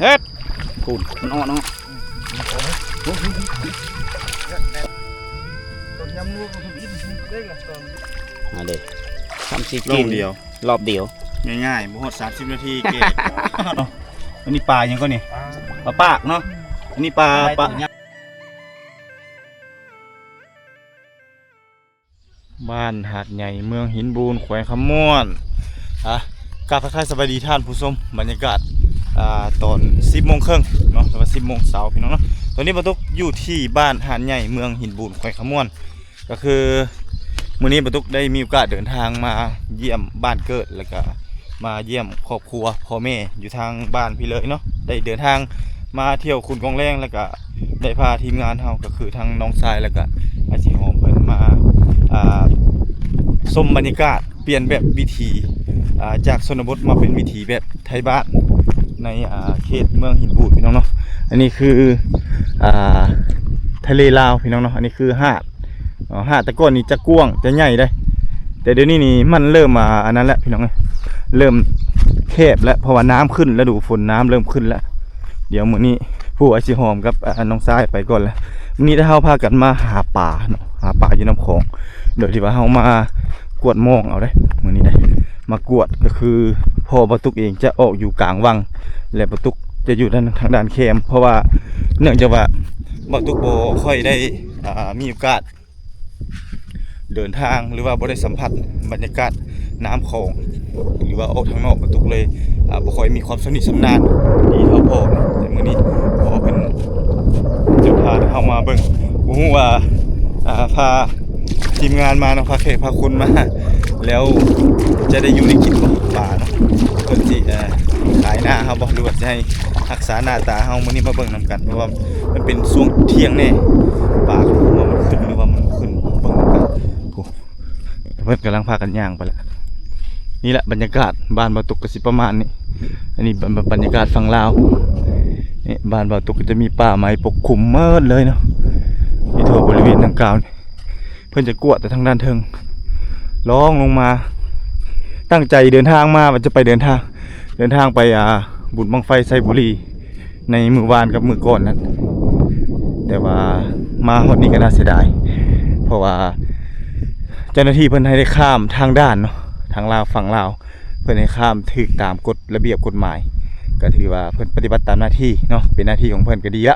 ເຮັດ ພຸ້ນ ມັນອອກເນາະ ຕົ້ນຍຳລູກມັນທຳອິດເດ້ລະ ຕອນ ມາເດ້ ສາມສີ່ ລອບດຽວ ລອບດຽວ ງ່າຍໆ ບໍ່ຮອດສາມສິບນາທີແກ່ ເນາະ. ອັນນີ້ປາຫຍັງກໍນີ້? ປາ ປາປາກເນາະ ອັນນີ້ປາ ປາ ບ້ານຫາດໃຫຍ່ ເມືອງຫີນບູນ ແຂວງຄຳມ່ວນ. ອ່າ ກາບທັກທາຍສະບາຍດີທ່ານຜູ້ຊົມ ບັນຍາກາດ ອ່າ ຕອນສິບໂມງເຄິ່ງເນາະ ຫຼືວ່າສິບໂມງເຊົ້າ ພີ່ນ້ອງເນາະ. ຕອນນີ້ບ່າວຕຸກຢູ່ທີ່ບ້ານຫາດໃຫຍ່ ເມືອງຫີນບູນ ແຂວງຄຳມ່ວນ. ກໍຄືມື້ນີ້ບ່າວຕຸກໄດ້ມີໂອກາດເດີນທາງມາຢ້ຽມບ້ານເກີດ ແລ້ວກໍມາຢ້ຽມຄອບຄົວພໍ່ແມ່ຢູ່ທາງບ້ານພີ້ເລີຍເນາະ. ໄດ້ເດີນທາງມາທ່ຽວຂຸນກອງແລງ ແລ້ວກໍໄດ້ພາທີມງານເຮົາ ກໍຄືທັງນ້ອງຊາຍ ແລ້ວກໍອ້າຍສີຫອມເພິ່ນມາ ອ່າ ຊົມບັນຍາກາດ ປ່ຽນແບບວິຖີ ອ່າ ຈາກຊົນນະບົດມາເປັນວິຖີແບບໄທບ້ານ ໃນ ອ່າ ເຂດເມືອງຫີນບູນ ພີ່ນ້ອງເນາະ. ອັນນີ້ຄື ອ່າ ທະເລລາວ ພີ່ນ້ອງເນາະ. ອັນນີ້ຄືຫາດ ເນາະ ຫາດແຕ່ກ່ອນນີ້ຈະກວ້າງຈະໃຫຍ່ເດ້ ແຕ່ດຽວນີ້ນີ້ມັນເລີ່ມ ອ່າ ອັນນັ້ນແຫຼະ ພີ່ນ້ອງເອີຍ ເລີ່ມແຄບແລ້ວ ເພາະວ່ານ້ຳຂຶ້ນ ລະດູຝົນນ້ຳເລີ່ມຂຶ້ນແລ້ວ. ດຽວມື້ນີ້ຜູ້ອ້າຍສີຫອມກັບ ອ່າ ນ້ອງຊາຍໄປກ່ອນແລ້ວ. ມື້ນີ້ເຮົາພາກັນມາຫາປາເນາະ ຫາປາຢູ່ນ້ຳຂອງ ໂດຍທີ່ວ່າເຮົາມາກວດມອງເອົາເດ້ ມື້ນີ້ໄດ້ມາກວດ. ກໍຄືພໍ່ບ່າວຕຸກເອງຈະອອກຢູ່ກາງວັງ ແລະ ບ່າວຕຸກຈະຢູ່ທາງ ທາງດ້ານແຄມ ເພາະວ່າເນື່ອງຈາກວ່າບ່າວຕຸກບໍ່ຄ່ອຍໄດ້ ອ່າ ມີໂອກາດ ເດີນທາງ ຫຼືວ່າບໍ່ໄດ້ສຳຜັດບັນຍາກາດນ້ຳຂອງ ຫຼືວ່າອອກທາງນອກ ກະຕຸກເລີຍ ອ່າ ບໍ່ຄ່ອຍມີຄວາມຊຳນິຊຳນານດີເທົ່າພໍ່. ແຕ່ມື້ນີ້ພໍ່ເພິ່ນຈະພາເຮົາມາເບິ່ງ ບໍ່ຮູ້ວ່າ ອ່າ ພາທີມງານມາເນາະ ພາແຂກພາຄົນມາ ແລ້ວຈະໄດ້ຢູ່ໄດ້ກິນບໍ່ ປາເນາະ ເພິ່ນຊິ ເອີ ຂາຍໜ້າເຮົາບໍ່ ຫຼືວ່າຊິໃຫ້ຮັກສາໜ້າຕາເຮົາ. ມື້ນີ້ມາເບິ່ງນຳກັນ ເພາະວ່າ ມັນເປັນຊ່ວງທ່ຽງແນ່ ປາກວ່າມັນຂຶ້ນ ຫຼືວ່າມັນບໍ່ຂຶ້ນ ເບິ່ງນຳກັນ. ໂອ້ ເພິ່ນກຳລັງພາກັນຍ່າງໄປແລ້ວ. ນີ້ແຫຼະບັນຍາກາດບ້ານບ່າວຕຸກກໍຊິປະມານນີ້. ອັນນີ້ບັນ ບັນຍາກາດຝັ່ງລາວ. ນີ້ບ້ານບ່າວຕຸກກໍຈະມີປ່າໄມ້ປົກຄຸມໝົດເລີຍເນາະ ຢູ່ທົ່ວບໍລິເວນດັ່ງກ່າວນີ້. ເພິ່ນຈະກວດແຕ່ທາງດ້ານເທິງ ລອງລົງມາ ຕັ້ງໃຈເດີນທາງມາວ່າຈະໄປເດີນທາງ ເດີນທາງໄປ ອ່າ ບຸນບັ້ງໄຟໄຊບູລີ ໃນມື້ວານກັບມື້ກ່ອນນັ້ນ ແຕ່ວ່າມາຮອດນີ້ກໍໜ້າເສຍດາຍ ເພາະວ່າເຈົ້າໜ້າທີ່ເພິ່ນໃຫ້ໄດ້ຂ້າມທາງດ່ານເນາະ ທາງລາວ ຝັ່ງລາວ ເພິ່ນໃຫ້ຂ້າມຖືກຕາມກົດລະບຽບກົດໝາຍ ກໍຖືວ່າເພິ່ນປະຕິບັດຕາມໜ້າທີ່ເນາະ ເປັນໜ້າທີ່ຂອງເພິ່ນກໍດີລະ.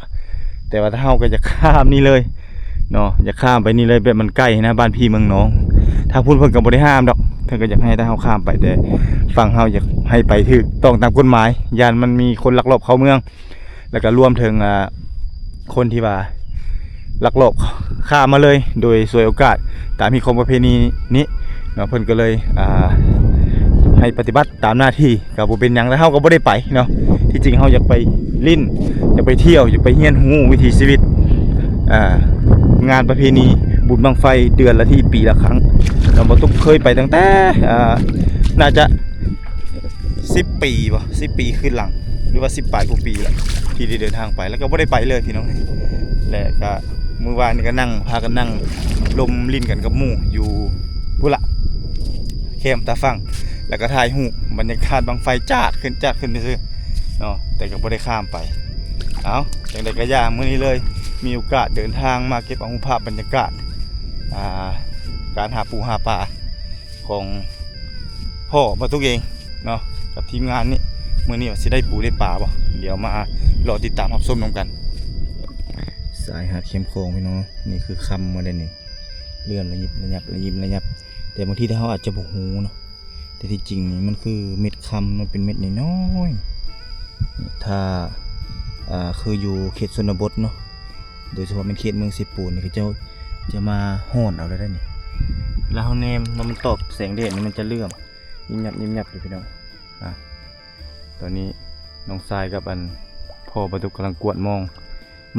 ແຕ່ວ່າຖ້າເຮົາກໍຢາກຂ້າມນີ້ເລີຍ ເນາະ ຢາກຂ້າມໄປນີ້ເລີຍ ແບບມັນໃກ້ນະ ບ້ານພີ່ເມືອງນ້ອງ. ທາງພຸ້ນເພິ່ນກໍບໍ່ໄດ້ຫ້າມດອກ ເພິ່ນກໍຢາກໃຫ້ແຕ່ເຮົາຂ້າມໄປ ແຕ່ຝັ່ງເຮົາຢາກໃຫ້ໄປຖືກຕ້ອງຕາມກົດໝາຍ ຢ້ານມັນມີຄົນລັກລອບເຂົ້າເມືອງ ແລ້ວກໍລວມເຖິງ ອ່າ ຄົນທີ່ວ່າລັກລອບຂ້າມມາເລີຍ ໂດຍສວຍໂອກາດ ຕາມຮີດຄອງປະເພນີນີ້ເນາະ ເພິ່ນກໍເລີຍ ອ່າ ໃຫ້ປະຕິບັດຕາມໜ້າທີ່ ກໍບໍ່ເປັນຫຍັງ ແຕ່ເຮົາກໍບໍ່ໄດ້ໄປເນາະ. ທີ່ຈິງເຮົາຢາກໄປຫຼິ້ນ ຢາກໄປທ່ຽວ ຢາກໄປຮຽນຮູ້ວິຖີຊີວິດ ອ່າ ງານປະເພນີບຸນບັ້ງໄຟເດືອນລະທີ ປີລະຄັ້ງ ແລ້ວບ່າວຕຸກເຄີຍໄປຕັ້ງແຕ່ ອ່າ ໜ້າຈະສິບປີບໍ່ ສິບປີຄືນຫຼັງ ຫຼືວ່າສິບປາຍກວ່າປີແລ້ວ ທີ່ໄດ້ເດີນທາງໄປ ແລ້ວກໍບໍ່ໄດ້ໄປເລີຍພີ່ນ້ອງ. ແລະກະມື້ວານນີ້ກໍນັ່ງ ພາກັນນັ່ງລົມຫຼິ້ນກັນກັບໝູ່ຢູ່ພຸ້ນລະ ແຄມຕາຝັ່ງ ແລ້ວກໍຖ່າຍຮູບບັນຍາກາດບັ້ງໄຟຈາດຂຶ້ນ ຈາດຂຶ້ນຊື່ໆເນາະ ແຕ່ກໍບໍ່ໄດ້ຂ້າມໄປ. ເອົາ ຈັ່ງໃດກໍຢ່າ ມື້ນີ້ເລີຍມີໂອກາດເດີນທາງມາເກັບເອົາຮູບພາບບັນຍາກາດ ອ່າ ການຫາປູຫາປາ ຂອງພໍ່ບ່າວຕຸກເອງເນາະ ກັບທີມງານນີ້. ມື້ນີ້ວ່າຊິໄດ້ປູໄດ້ປາບໍ່ ດຽວມາລໍຕິດຕາມຮັບຊົມນຳກັນ. ຊາຍຫາດແຄມຂອງພີ່ນ້ອງ ນີ້ຄືຄຳມາໄດ້ນີ້ ເລື່ອນລະຍິບລະຍັບ ລະຍິບລະຍັບ ແຕ່ບາງທີເຮົາອາດຈະບໍ່ຮູ້ເນາະ ແຕ່ທີ່ຈິງນີ້ມັນຄືເມັດຄຳ ມັນເປັນເມັດນ້ອຍໆ. ຖ້າ ອ່າ ຄືຢູ່ເຂດຊົນນະບົດເນາະ ໂດຍສະເພາະແມ່ນເຂດເມືອງເຊໂປນນີ້ ເຂົາເຈົ້າຈະມາຮ່ອນເອົາແລ້ວໄດ໋ນີ້. ເວລາເຮົາແນມແລ້ວມັນຕອບແສງແດດນີ້ ມັນຈະເຫຼື້ອມຍິບຍັບຍິບຍັບຢູ່ພີ່ນ້ອງ. ອ່າ ຕອນນີ້ນ້ອງຊາຍກັບອັນພໍ່ບ່າວຕຸກກຳລັງກວດມອງ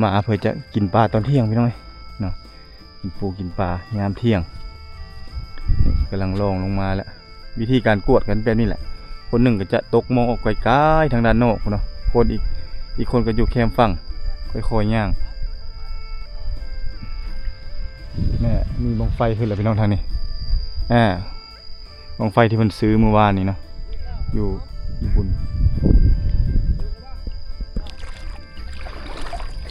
ມາເພື່ອຈະກິນປາຕອນທ່ຽງພີ່ນ້ອງເນາະ ກິນປູກິນປາຍາມທ່ຽງ. ນີ້ກຳລັງລ່ອງລົງມາແລ້ວ. ວິທີການກວດກໍແບບນີ້ແຫຼະ ຄົນໜຶ່ງກໍຈະຕົກມອງອອກໄກໆທາງດ້ານນອກພຸ້ນເນາະ ຄົນອີກ ອີກຄົນກໍຢູ່ແຄມຝັ່ງ ຄ່ອຍໆຍ່າງ. ແມ່ນມີບັ້ງໄຟຂຶ້ນແລ້ວພີ່ນ້ອງທາງນີ້ ອ່າ ບັ້ງໄຟທີ່ເພິ່ນຊື້ມື້ວານນີ້ເນາະ ຢູ່ ຢູ່ພຸ້ນ.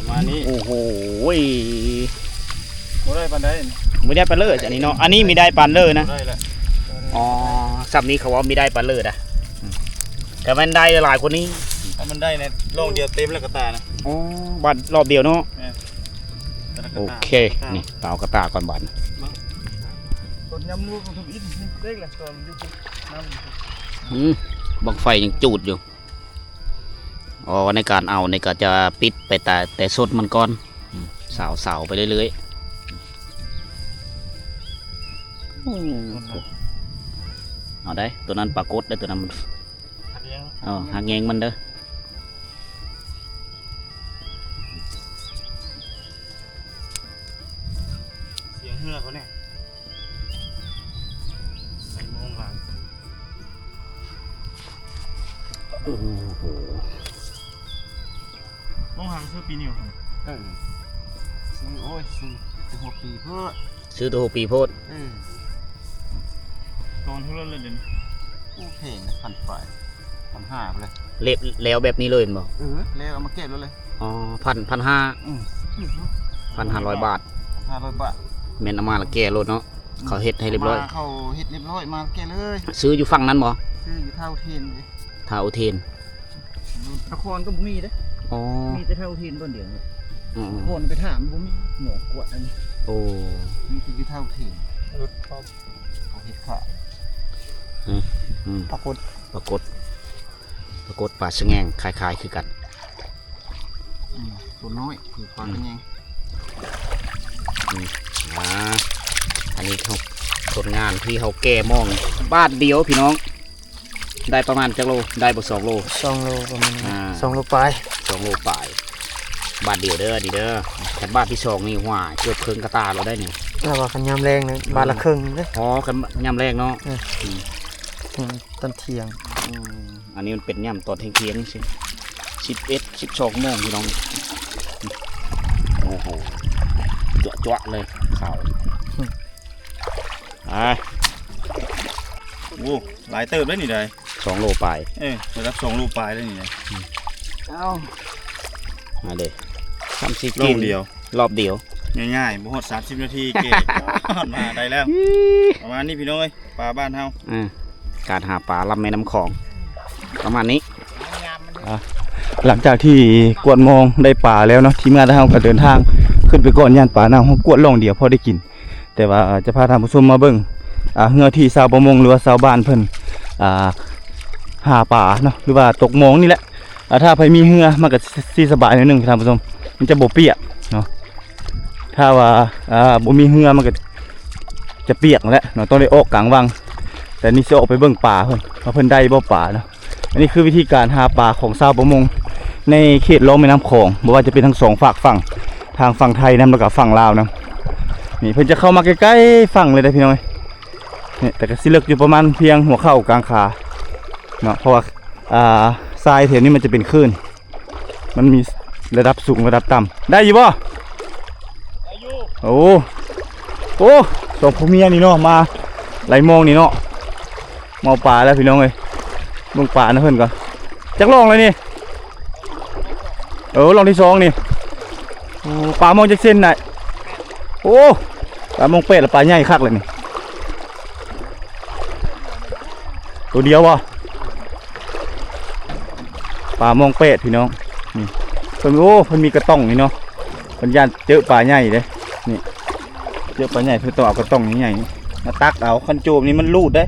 ປະມານນີ້ ໂອ້ໂຫຍ ບໍ່ໄດ້ປານໃດ ບໍ່ໄດ້ປານເລີອັນນີ້ເນາະ ອັນນີ້ມີໄດ້ປານເລີນະ ບໍ່ໄດ້ແຫຼະ ອໍ ຊ່ຳນີ້ເຂົາເວົ້າມີໄດ້ປານເລີນະ ອືມ ຖ້າມັນໄດ້ຫຼາຍກວ່ານີ້ ຖ້າມັນໄດ້ໃນລ່ອງດຽວເຕັມແລ້ວກະຕານະ ອໍ ບາດລອບດຽວເນາະ ແມ່ນ ໂອເຄ ນີ້ເອົາກະຕາກ່ອນບາດນີ້ ຕົ້ນຍຳລູກມັນທຸບອິດເລັກແຫຼະ ຕອນຢູ່ນຳ ອືມ ບັ້ງໄຟຍັງຈູດຢູ່. ອໍ ໃນການເອົານີ້ກະຈະປິດໄປແຕ່ ແຕ່ສົດມັນກ່ອນ ອືມ ສາວໆໄປເລື້ອຍໆ ໂອ້ ເອົາໄດ໋ ໂຕນັ້ນປາກົດໄດ໋ ໂຕນັ້ນມັນ ຫັກແຍງ ເອີ ຫັກແຍງມັນເດີ ສຽງເຮືອເຂົາແນ່. ໃສ່ໂມງຫຼາຍ ໂອ້ໂຫ ໂມງຫາຊື້ປີນີ້ຫວາ ເອີ ຊື້ ໂອ້ຍ ຊື້ແຕ່ຫົວປີໂພດ ຊື້ແຕ່ຫົວປີໂພດ ເອີ ຕອນເທົ່າໃດແລ້ວດຽວນີ້ ໂອ້ ແພງນະ ພັນປາຍ ພັນຫ້າພຸ້ນແຫຼະ ເລັບແລ້ວແບບນີ້ເລີຍແມ່ນບໍ່ ເອີ ແລ້ວເອົາມາແກະໂລດເລີຍ ອໍ ພັນ ພັນຫ້າ ອືມ ພັນຫ້າຮ້ອຍບາດ ພັນຫ້າຮ້ອຍບາດ ແມ່ນເອົາມາແລ້ວແກະໂລດເນາະ ເຂົາເຮັດໃຫ້ລຽບຮ້ອຍ ມາເຂົາເຮັດລຽບຮ້ອຍ ມາແກະເລີຍ ຊື້ຢູ່ຝັ່ງນັ້ນບໍ່ ຊື້ຢູ່ທ່າອຸເທນເດ້ ທ່າອຸເທນ ນະຄອນກະບໍ່ມີເດ້ ອໍ ມີແຕ່ທ່າອຸເທນບ່ອນດຽວນີ້ ອືມ ນະຄອນໄປຖາມບໍ່ມີໝໍກວດອັນນີ້ ໂອ້ ມີແຕ່ຢູ່ທ່າອຸເທນ ເຂົາເຮັດຂາຍ ອືມ ອືມ ປາກົດ ປາກົດ ປາກົດ ປາສະແງງ ຄ້າຍໆຄືກັນ ອືມ ໂຕນ້ອຍ ຄືປາສະແງງ ອືມ ອືມ ອ່າ ອັນນີ້ເຮົາ ຜົນງານທີ່ເຮົາແກ່ມອງບາດດຽວພີ່ນ້ອງ ໄດ້ປະມານຈັກໂລ ໄດ້ບໍ່ ສອງໂລ ສອງໂລປະມານ ອ່າ ສອງໂລປາຍ ສອງໂລປາຍ ບາດດຽວເດີ ອັນນີ້ເດີ ຄັນບາດທີສອງນີ້ ຫວາຍ ເກືອບເຄິ່ງກະຕາໂລດໄດ໋ນີ້ ແຕ່ວ່າຄັນຍາມແລງນີ້ ບາດລະເຄິ່ງເດ້ ອໍ ຄັນຍາມແລງເນາະ ເອີ ອືມ ອືມ ຕອນທ່ຽງ ອືມ ອັນນີ້ມັນເປັນຍາມຕອນທ່ຽງໆ ຊິບເອັດ ສິບສອງໂມງພີ່ນ້ອງ ໂອ້ໂຫ ຈວະໆເລີຍ ຂາວ ໄປ ໂອ້ ຫຼາຍເຕີບເດ້ນີ້ໄດ໋ ສອງໂລປາຍ ເອີ ລະດັບສອງໂລປາຍເດ້ນີ້ໄດ໋ ເອົາ ມາເລີຍ ສາມສີ່ກິນ ລອບດຽວ ລອບດຽວ ງ່າຍໆ ບໍ່ຮອດສາມສິບນາທີເກ ຮອດມາໄດ້ແລ້ວ ປະມານນີ້ພີ່ນ້ອງເອີຍ ປາບ້ານເຮົາ ອ່າ ການຫາປາລຳແມ່ນ້ຳຂອງ ປະມານນີ້ ອ່າ ຫຼັງຈາກທີ່ກວດມອງໄດ້ປາແລ້ວເນາະ ທີມງານເຮົາກະເດີນທາງຂຶ້ນໄປກ່ອນ ຢ້ານປາເນົ່າ ເຮົາກວດລ່ອງດຽວພໍໄດ້ກິນ ແຕ່ວ່າຈະພາທ່ານຜູ້ຊົມມາເບິ່ງ ອ່າ ເຮືອທີ່ຊາວປະມົງ ຫຼືວ່າຊາວບ້ານເພິ່ນ ອ່າ ຫາປາເນາະ ຫຼືວ່າຕົກມອງນີ້ແຫຼະ ອ່າ ຖ້າໃຜມີເຮືອມັນກະຊິສະບາຍໜ້ອຍໜຶ່ງທ່ານຜູ້ຊົມ ມັນຈະບໍ່ປຽກເນາະ ຖ້າວ່າ ອ່າ ບໍ່ມີເຮືອມັນກະຈະປຽກຫັ້ນແຫຼະເນາະ ຕ້ອງໄດ້ອອກກາງວັງ ແຕ່ນີ້ຊິອອກໄປເບິ່ງປາເພິ່ນ ວ່າເພິ່ນໄດ້ບໍ່ປາເນາະ ອັນນີ້ຄືວິທີການຫາປາຂອງຊາວປະມົງໃນເຂດລ່ອງແມ່ນ້ຳຂອງ ບໍ່ວ່າຈະເປັນທັງສອງຟາກຝັ່ງ ທາງຝັ່ງໄທນຳ ແລ້ວກະຝັ່ງລາວນຳ ນີ້ເພິ່ນຈະເຂົ້າມາໃກ້ໆຝັ່ງເລີຍເດ້ພີ່ນ້ອງເອີຍ ນີ້ ແຕ່ກະຊິເລິກຢູ່ປະມານພຽງຫົວເຂົ່າກາງຂາເນາະ ເພາະວ່າ ອ່າ ຊາຍແຖວນີ້ມັນຈະເປັນຄື້ນ ມັນມີລະດັບສູງລະດັບຕ່ຳ ໄດ້ຢູ່ບໍ່? ໄດ້ຢູ່ ໂອ້ ໂອ້ ສອງຜົວເມຍນີ້ເນາະ ມາໄຫຼມອງນີ້ເນາະ ມາເອົາປາແລ້ວພີ່ນ້ອງເອີຍ ເບິ່ງປານຳເພິ່ນກ່ອນ ຈັກລ່ອງແລ້ວນີ້? ເອີ ລ່ອງທີສອງນີ້ ໂອ້ ປາມອງຈັກເຊັນນາຍ? ໂອ້ ປາມອງແປດລະ ປາໃຫຍ່ຄັກເລີຍນີ້ ໂຕດຽວບໍ່? ປາມອງແປດພີ່ນ້ອງ ນີ້ ເພິ່ນ ໂອ້ ເພິ່ນມີກະຕ່ອງນີ້ເນາະ ເພິ່ນຢ້ານເຈີປາໃຫຍ່ເດ້ ນີ້ ເຈີປາໃຫຍ່ເພິ່ນຕ້ອງເອົາກະຕ່ອງໃຫຍ່ໆ ມາຕັກເອົາ ຄັນໂຈມນີ້ມັນລູດເດ້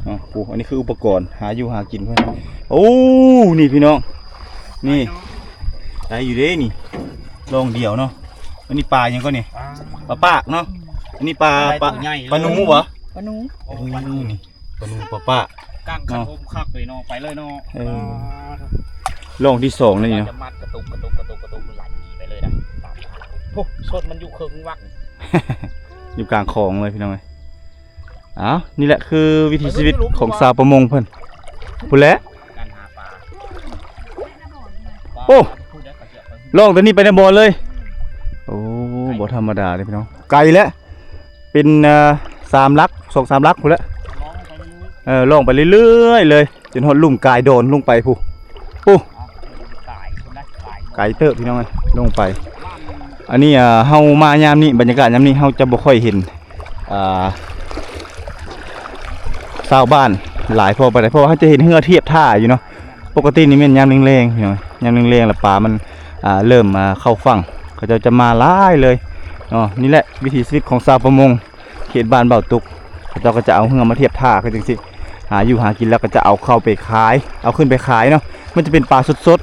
ອໍ ໂອ້ ອັນນີ້ຄືອຸປະກອນຫາຢູ່ຫາກິນເພິ່ນ ໂອ້ ນີ້ພີ່ນ້ອງ ນີ້ ໄດ້ຢູ່ເດ້ນີ້ ລ່ອງດຽວເນາະ ອັນນີ້ປາຫຍັງກ່ອນນີ້? ປາ ປາປາກເນາະ ອັນນີ້ປາ ປາ ປາໜູບໍ່? ປາໜູ ໂອ້ ປາໜູນີ້ ປາໜູປາປາກ ກາງຄັນໂຮມຄັກເລີຍເນາະ ໄປເລີຍເນາະ ເອີ ລ່ອງທີສອງແລ້ວນີ້ເນາະ ຈະມັດກະຕຸກ ກະຕຸກ ກະຕຸກ ກະຕຸກ ໄຫຼໄປເລີຍນະ ໂອ້ ສົດມັນຢູ່ເຄິ່ງວັງ ຢູ່ກາງຂອງເລີຍພີ່ນ້ອງເອີຍ ອ້າວ ນີ້ແຫຼະຄືວິຖີຊີວິດຂອງຊາວປະມົງເພິ່ນ ພຸ້ນແຫຼະ ການຫາປາ ໂອ້ ລ່ອງແຕ່ນີ້ໄປໃນບ່ອນເລີຍ ໂອ້ ບໍ່ທຳມະດາເດ້ພີ່ນ້ອງ ໄກແຫຼະ ເປັນ ເອ່ອ ສາມຫຼັກ ສອງສາມຫຼັກພຸ້ນແຫຼະ ເອີ ລ່ອງໄປເລື້ອຍໆເລີຍ ຈົນຮອດລຸ່ມກາຍດອນລົງໄປພຸ້ນ ໂອ້ ໄກເຕີບພີ່ນ້ອງເອີຍ ລົງໄປ. ອັນນີ້ ເອີ ເຮົາມາຍາມນີ້ ບັນຍາກາດຍາມນີ້ເຮົາຈະບໍ່ຄ່ອຍເຫັນ ອ່າ ຊາວບ້ານຫຼາຍພໍປານໃດ ເພາະວ່າເຮົາຈະເຫັນເຮືອທຽບທ່າຢູ່ເນາະ. ປົກກະຕິນີ້ແມ່ນຍາມແລງໆ ພີ່ນ້ອງ ຍາມແລງໆ ລະປາມັນ ອ່າ ເລີ່ມ ອ່າ ເຂົ້າຝັ່ງ ເຂົາເຈົ້າຈະມາຫຼາຍເລີຍເນາະ. ນີ້ແຫຼະວິຖີຊີວິດຂອງຊາວປະມົງ ເຂດບ້ານເບົາຕຸກ ເຂົາເຈົ້າກໍຈະເອົາເຮືອມາທຽບທ່າຄືຈັ່ງຊີ້ ຫາຢູ່ຫາກິນ ແລ້ວກໍຈະເອົາເຂົ້າໄປຂາຍ ເອົາຂຶ້ນໄປຂາຍເນາະ. ມັນຈະເປັນປາສົດ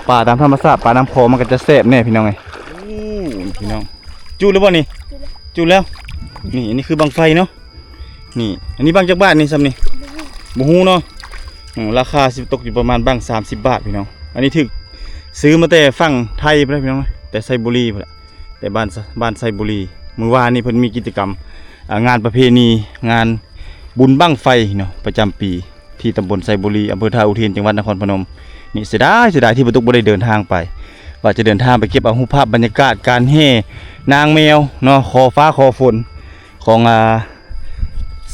ໆ ປາຕາມທຳມະຊາດ ປານ້ຳຂອງ ມັນກໍຈະແຊບແນ່ພີ່ນ້ອງເອີຍ. ໂອ້ ພີ່ນ້ອງ ຈູດແລ້ວບໍ່ນີ້? ຈູດແລ້ວ ນີ້ ອັນນີ້ຄືບັ້ງໄຟເນາະ. ນີ້ ອັນນີ້ບັ້ງຈັກບາດນີ້ ຊ່ຳນີ້? ບໍ່ຮູ້ເນາະ. ອືມ ລາຄາຊິຕົກຢູ່ປະມານບັ້ງສາມສິບບາດພີ່ນ້ອງ. ອັນນີ້ຖືກຊື້ມາແຕ່ຝັ່ງໄທພຸ້ນແຫຼະພີ່ນ້ອງ ແຕ່ໄຊບູລີພຸ້ນແຫຼະ ແຕ່ບ້ານ ບ້ານໄຊບູລີ. ມື້ວານນີ້ເພິ່ນມີກິດຈະກຳ ອ່າ ງານປະເພນີ ງານບຸນບັ້ງໄຟເນາະ ປະຈຳປີ ທີ່ຕຳບົນໄຊບູລີ ອຳເພີທ່າອຸເທນ ຈັງຫວັດນະຄອນພະນົມ. ນີ້ເສຍດາຍ ເສຍດາຍທີ່ບໍ່ຕຸກບໍ່ໄດ້ເດີນທາງໄປ ວ່າຈະເດີນທາງໄປເກັບເອົາຮູບພາບບັນຍາກາດການແຫ່ນາງແມວເນາະ ຂໍຟ້າຂໍຝົນ ຂອງ ອ່າ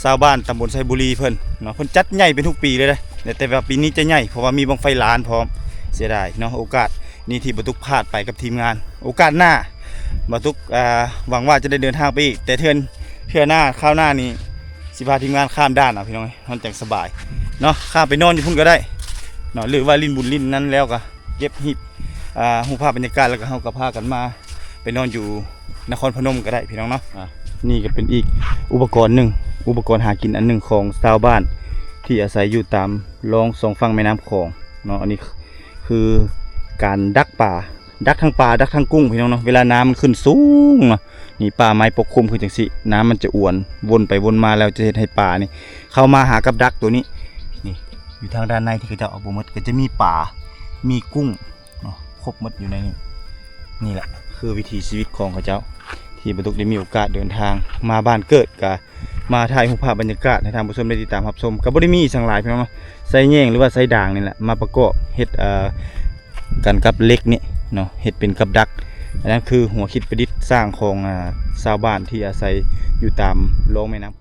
ຊາວບ້ານຕຳບົນໄຊບູລີເພິ່ນເນາະ. ເພິ່ນຈັດໃຫຍ່ເປັນທຸກປີເລີຍເດ້ ແຕ່ວ່າປີນີ້ຈະໃຫຍ່ ເພາະວ່າມີບັ້ງໄຟລານພ້ອມ. ເສຍດາຍເນາະ ໂອກາດນີ້ທີ່ບໍ່ຕຸກພາດໄປກັບທີມງານ. ໂອກາດໜ້າບໍ່ຕຸກ ອ່າ ຫວັງວ່າຈະໄດ້ເດີນທາງໄປອີກ ແຕ່ເທື່ອ ເທື່ອໜ້າ ຄາວໜ້ານີ້ຊິພາທີມງານຂ້າມດ່ານເອົາ ພີ່ນ້ອງເອີຍ ມັນຈັ່ງສະບາຍເນາະ. ຂ້າມໄປນອນຢູ່ພຸ້ນກໍໄດ້ເນາະ ຫຼືວ່າຫຼິ້ນບຸນຫຼິ້ນນັ້ນແລ້ວກໍ ເກັບຮີບ ອ່າ ຮູບພາບບັນຍາກາດ ແລ້ວກໍເຮົາກໍພາກັນມາໄປນອນຢູ່ນະຄອນພະນົມກໍໄດ້ພີ່ນ້ອງເນາະ. ອ່າ ນີ້ກໍເປັນອີກອຸປະກອນໜຶ່ງ ອຸປະກອນຫາກິນອັນໜຶ່ງຂອງຊາວບ້ານທີ່ອາໄສຢູ່ຕາມລອງສອງຝັ່ງແມ່ນ້ຳຂອງເນາະ. ອັນນີ້ຄືການດັກປາ ດັກທັງປາ ດັກທັງກຸ້ງພີ່ນ້ອງເນາະ. ເວລານ້ຳມັນຂຶ້ນສູງເນາະ ນີ້ປ່າໄມ້ປົກຄຸມຄືຈັ່ງຊີ້ ນ້ຳມັນຈະອວນວົນໄປວົນມາ ແລ້ວຈະເຮັດໃຫ້ປານີ້ເຂົ້າມາຫາກັບດັກໂຕນີ້. ນີ້ ຢູ່ທາງດ້ານໃນທີ່ເຂົາເຈົ້າເອົາບໍ່ໝົດ ກໍຈະມີປາ ມີກຸ້ງເນາະ ຄົບໝົດຢູ່ໃນນີ້. ນີ້ແຫຼະຄືວິຖີຊີວິດຂອງເຂົາເຈົ້າ ທີ່ບໍ່ຕຸກໄດ້ມີໂອກາດເດີນທາງມາບ້ານເກີດ ກະມາຖ່າຍຮູບພາບບັນຍາກາດໃຫ້ທ່ານຜູ້ຊົມໄດ້ຕິດຕາມຮັບຊົມ. ກໍບໍ່ໄດ້ມີອີ່ຫຍັງຫຼາຍພີ່ນ້ອງເນາະ ໃຊ້ແຍງ ຫຼືວ່າໃຊ້ດາງນີ້ແຫຼະ ມາປະກອບເຮັດ ເອີ ກັນກັບເຫຼັກນີ້ເນາະ ເຮັດເປັນກັບດັກ. ອັນນັ້ນຄືຫົວຄິດປະດິດສ້າງຂອງ ອ່າ ຊາວບ້ານທີ່ອາໄສຢູ່ຕາມລອງແມ່ນ້ຳ.